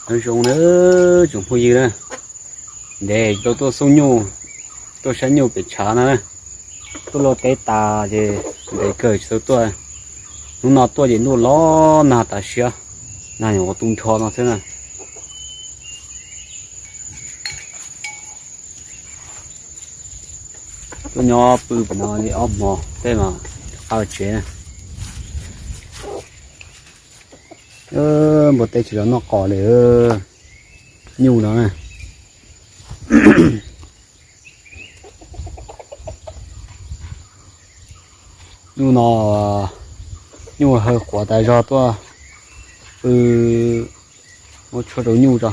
Nyob zoo na tsoom phooj ywg na, ntev tau tuaj xauj nyuj, tuaj saib nyuj pem tshav no na, tuaj luaj teb tas ces ntev kawg tsis tau tuaj. Hnub no tuaj ces ntuj los nag tas siab, nag nyuam qhuav tu nrho no xwb na. Tuaj nyob pw pem no li ob hmo tej mas rov qab tsev na. Npua teb tsis los noj qos li, nyuj no na. Nyuj no, nyuj hawv quav tas zog tuaj pw, muab tshuaj rau nyuj tso.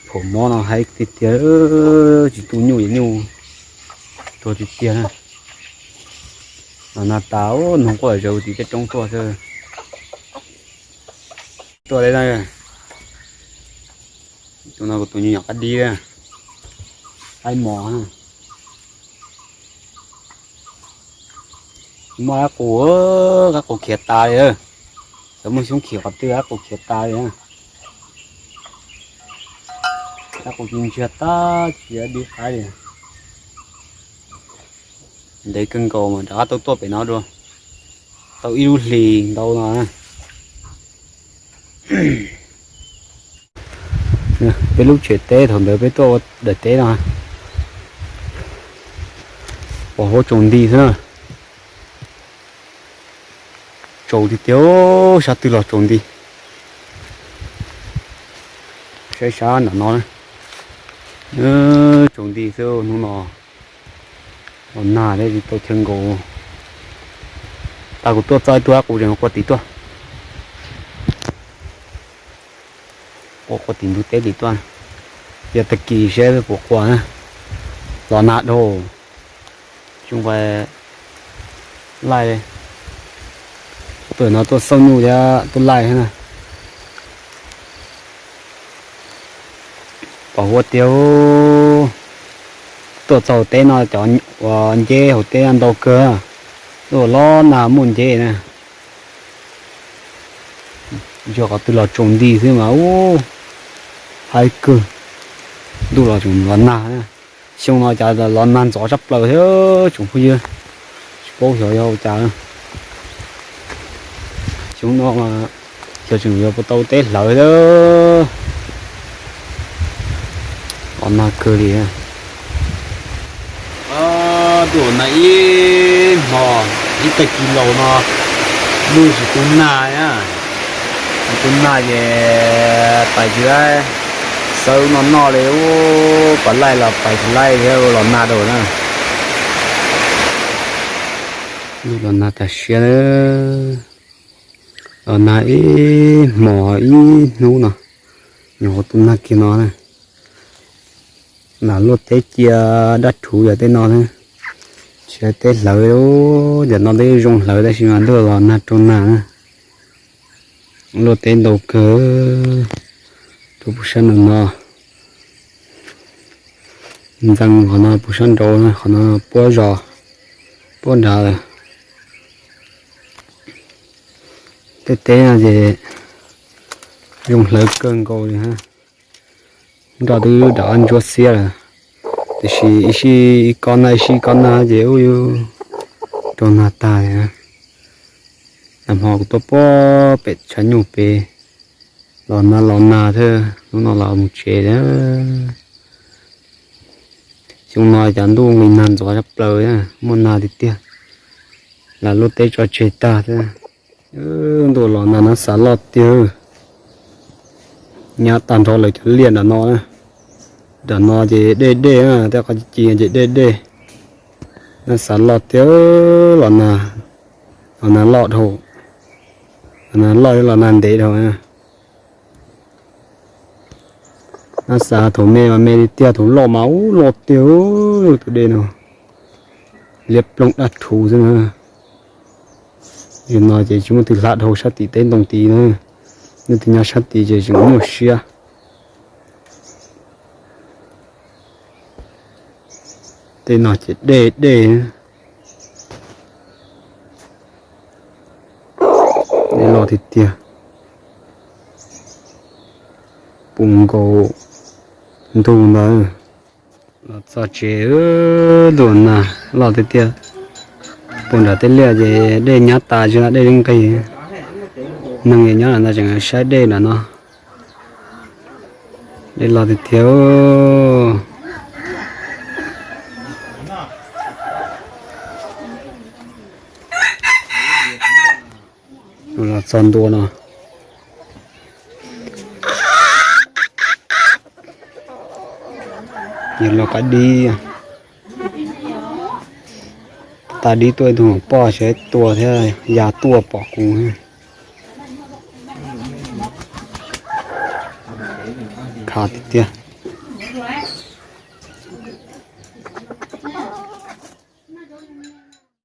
Phaum mob no hais tiag tiag, tsis tu nyuj es nyuj tuag tiag tiag na. Los nag tas, noog quaj zawv tim tej roob tuaj xwb. Tuaj li na, tus no kuv tus nyuj nyuam qab dib, qaib mos. Muaj qaib qus, qaib qus khiav tas li. Txawm muaj xyoob khiav qhov twg qaib qus khiav tas li. Qaib qus ci ntsiag tag tsis dib qaib li. Ntev kawg nkaus mas rov qab tau tuaj pem no dua, tau ib lub hlis ntau no. Peb lub tsev teb thaum ntawd peb tuaj ua daim teb no, pom huab tsaus nti xwb na. Tsaus tiag tiag, sab twg los tsaus nti. Saib sab nram no, tsaus nti xwb hnub no. Los nag thiab tsis tau chaw nkaum. Tag kuv tuaj txog ib tug qaib qus tseem quaj tim tuaj. Quaj quaj tim ntug teb tim tuaj. Yog tag kis saib puas quaj na. Los nag dhau. Xyoo laij li. Tuaj no tuaj xauj nyuj thiab tuaj laij thiab na. Pom huab tiag. Tuaj txog hauv teb no cov uas nceb hauv teb ntau kawg. Ntuj los nag muaj nceb na. Yog qhov twg los tsaus nti xwb mas ub, haib kawg. Ntuj los tseem los nag. Xyoo no cas los nag ntxov tshaj plaws thiab tsoom phooj ywg. Tsis paub xyov yog ua cas. Xyoo no mas xyov tseem yuav puas tau teb hlawv thiab. Los nag kawg li. Ntuj los nag ib hmo, ib tag kis laus no, ntuj tsis tu nag, tsis tu nag ces pais tsis laij, xawb no noj li ub, pais laij los pais tsis laij thiab los nag dhau na. Ntuj los nag tas siab, los nag ib hmo ib hnub no, nyuam qhuav tu nag kiag no na. Lam luaj teb cia dab rhuv yam tej no na, tsis hais teb hlawv, yam no twb zoo hlawv tab sis mas ntuj los nag rau nag na. Luaj teb ntau kawg, rau puag sab nraud no, ntxeev qhov no puag sab nraud, qhov no puab zos, puab nrad lawm. Tej teb no ces zoo hlawv kawg nkaus li. Nroj twb rov qab ntsuab xiab lawm, tiam sis ib sij kob nag ib sij kob nag ces ub, raug nag tag li. Nag hmo kuv tuaj puag pem tshav nyuj pem, los nag los nag thiab, hnub no los mus tsev li. Xyoo no cas ntuj nqis nag ntxov tshaj plaws, muaj nag tiag tiag. Lam luaj teb tso tseg tag thiab. Ntuj los nag, nab xav loj tiag. Nyab tag nrho lawv cov liaj nram no na. Nram no ces dej dej na, tej qhov ci ci ces dej dej. Nab xav loj tiag, los nag, los nag loj dhau. Los nag loj, los nag ntev dhau. Nab xav thaum me mas me li tiag, thaum loj mas ub loj tiag. Tus dej no liab ploog dab rhuv xwb na. Yog no ces tsis muaj twg hla dhau sab tim teb ntoo tid na. Nej tus nyob sab tid ces tseem muaj siab. Tej no ces dej dej. Dej loj tiag tiag. puv nkaus ntuj ntawd. Los txog tsev, ntuj na, loj tiag tiag. Puag nram tej liaj ces dej nyab tas tsis, dej nqig. Neeg nyob nram no tseem saib dej nram no. Dej loj tiag tiag. Los txog ntua no, yog los qab dib, tas dib tuaj ib tug poj sawv tua thiab ya tuaj pom kuv. Khav tiag tiag.